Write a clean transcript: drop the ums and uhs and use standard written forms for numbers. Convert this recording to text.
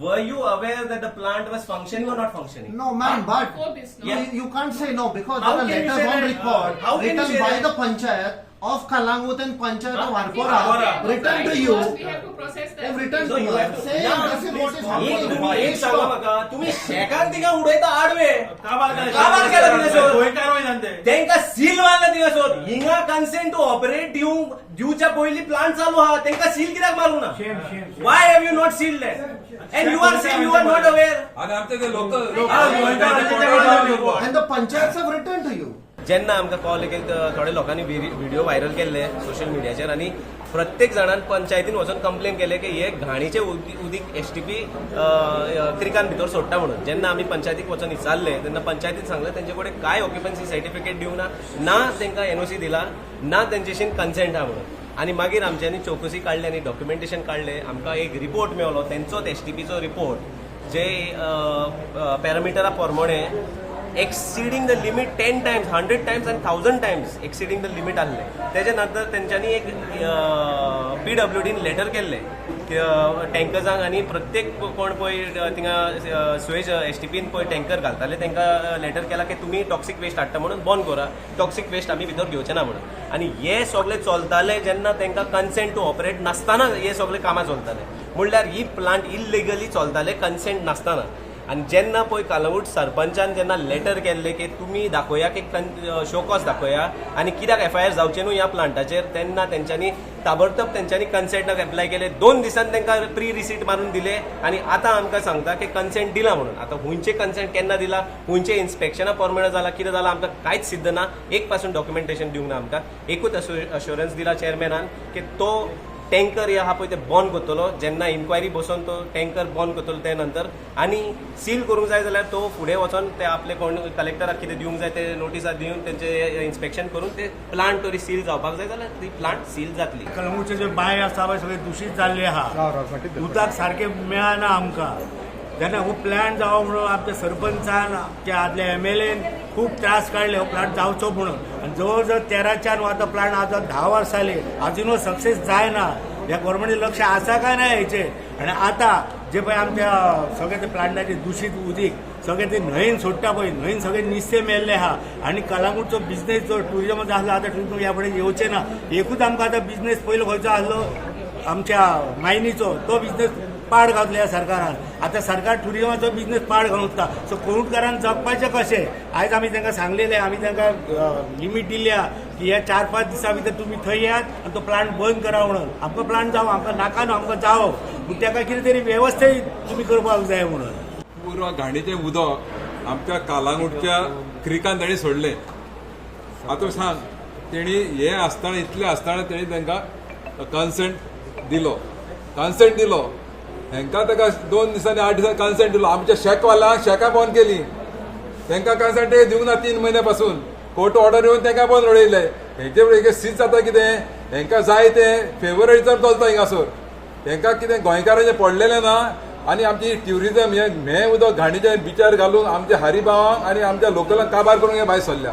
Were you aware that the plant was functioning or not functioning? No, ma'am, but Before this, no? you can't say no because How there are can you letters say on that? record How can you written say by that? the panchayat of Kalangut and panchayat of Huh? Arpora, Arpora. written to you. First we have to process They've that. written So to you have us to- saying Yeah, this is what is एक happening. तुम्ही एक Please सांगा stop. म्हाका, तुम्ही शेकान थिंगा उडयता आडवे. काबार केला. काबार केला थिंगासर. गोंयकार वयल्यान ते. तेंका सील मारला थिंगासर. हिंगा कन्सेंट टू ऑपरेट दिवंक दिवच्या पयलीं प्लांट चालू आहा, तेंका सील कित्याक मारूंक ना? Why have you not sealed that? And you are saying you are not aware. आणि आमचे ते local And the panchayats have written to you. जेन्ना आमकां कॉल एक थोडे लोकांनी व्हिडिओ व्हायरल केल्ले सोशल मिडियाचेर आनी प्रत्येक जाणान पंचायतीन वचून कंप्लेन केले की हे घाणीचे उदीक एसटीपी क्रिकान भितर सोडटा म्हणून. जेन्ना आमी पंचायतीक वचून विचारले तेन्ना पंचायतीन सांगलें तेंचे कडेन कांय ऑक्युपन्सी सर्टिफिकेट दिवंक ना, ना तांकां एनओसी दिला, ना तेंच्याशीन कन्सेंट आहा म्हणून. आनी मागीर आमच्यांनी चौकशी काडली आनी डॉक्युमेंटेशन काडलें. आमकां एक रिपोर्ट मेवलो, तेंचोच एसटीपीचो रिपोर्ट, जे पॅरामिटरा प्रमाणे exceeding the limit 10 times, 100 times आनी 1000 times exceeding the limit आहले. तेच्या नंतर तेंच्यांनी एक पीडब्ल्यूडीन लेटर केल्लें टँकर्सांक आनी प्रत्येक कोण पळय थिंगा सुएज एसटीपीन पळय टँकर घालताले तांकां लेटर केला की तुमी टॉक्सीक वेस्ट हाडटा म्हणून बंद करा, टॉक्सीक वेस्ट आमी भितर घेवचे ना म्हणून. आनी हे सगळे चलताले जेन्ना तांकां कन्सेंट टू ऑपरेट नासतना हे सगळे कामां चलताले, म्हणल्यार ही प्लांट इलिगली चलताले कन्सेंट नासतना. आनी जेन्ना पळय कालंगूट सरपंचान जेन्ना लेटर केल्ले की तुमी दाखोया की शोकॉज दाखोया आनी कित्याक एफआयआर जावचे न्हू ह्या प्लांटाचेर, तेन्ना तेंच्यांनी ताबडतोब तेंच्यांनी कन्सेंटाक एप्लाय केले. 2 दिसान तांकां प्री रिसीट मारून दिले आनी आतां आमकां सांगता की कन्सेंट दिला म्हणून. आतां हुंयचे कन्सेंट केन्ना दिला, हुंयचे इन्स्पेक्शना प्रमाणे जाला, कितें जाला, आमकां कांयच सिद्ध ना. एक पासून डॉक्युमेंटेशन दिवंक ना आमकां. एकूच अश्योरन्स दिला चेअरमॅनान की तो टँकर हे आहा पळय ते बंद करतलो जेन्ना इन्क्वायरी बसोवन तो टँकर बंद करतलो ते नंतर. आनी सील करूंक जाय जाल्यार तो फुडें वचोन ते आपले कोण कलेक्टराक कितें दिवंक जाय ते नोटिसां दिवन तेंचे इन्स्पेक्शन करून ते प्लांट तरी सील जावपाक जाय जाल्यार ती प्लांट सील जातली. कलंगूटचे जे बांय आसा पळय सगळे दुशीत जाल्ले आहा, उदक सारकें मेळना आमकां. तेन्ना हो प्लांट जावो म्हणून आमच्या सरपंचान, आमच्या आदल्या एमएलएन खूब त्रास काडले हो प्लांट जावचो म्हणून. आनी जवळ जवळ 13च्यान आतां प्लांट आतां 10 वर्सां जाली, अजून हो सक्सेस जायना. ह्या गोवोरमेंटाचें लक्ष आसा काय ना हेचेर? आनी आतां जे पळय आमच्या सगळे ते प्लांटाचे दुशीत उदीक सगळे ते न्हंयेन सोडटा पळय, न्हंयेन सगळे निस्ते मेल्ले आहा. आनी कलांगूटचो बिजनेस जो टुरिजमाचो आसलो, आतां टुरिजम ह्या फुडें येवचें ना. एकूच आमकां आतां बिजनेस पयलो खंयचो आसलो आमच्या मायनीचो, तो बिजनेस पाड घातलो ह्या सरकारान. आतां सरकार टुरिजमाचो बिजनेस पाड घालून उरता. सो कलंगूटकारान जगपाचें कशें? आयज आमी तांकां सांगलेलें, आमी तांकां लिमीट दिल्या की ह्या 4-5 दिसां भितर तुमी थंय येयात आनी तो प्लांट बंद करा म्हणून. आमकां प्लांट जावो, आमकां नाका न्हू, आमकां जावो, पूण ताका कितें तरी वेवस्था तुमी करपाक जाय म्हणून. पुरो घाणीचें उदक आमच्या कालांगूटच्या क्रिकान ताणी सोडलें. आतां सांग, तेणी हे आसतना, इतलें आसतना तेणी तांकां कन्सेंट दिलो? कन्सेंट दिलो हेंकां ताका 2 दिसांनी, 8 दिसांनी कन्सेंट दिलो. आमच्या शेकवाल्यांक शेकां बंद केली, तांकां कन्सेंट दिवंक ना. 3 म्हयन्या पासून कोर्ट ऑर्डर येवन तांकां बंद उडयले. हेचे सीज जाता कितें? हेंकां जाय तें फेवरेटिजम चलता हिंगासर. हेंकां कितें गोंयकारांचें पडलेलें ना. आनी आमची ट्युरिजम हे हें उदक घाणीचें बिचार घालून आमच्या हरिभावांक आनी आमच्या लोकलांक काबार करूंक हे भायर सरल्या.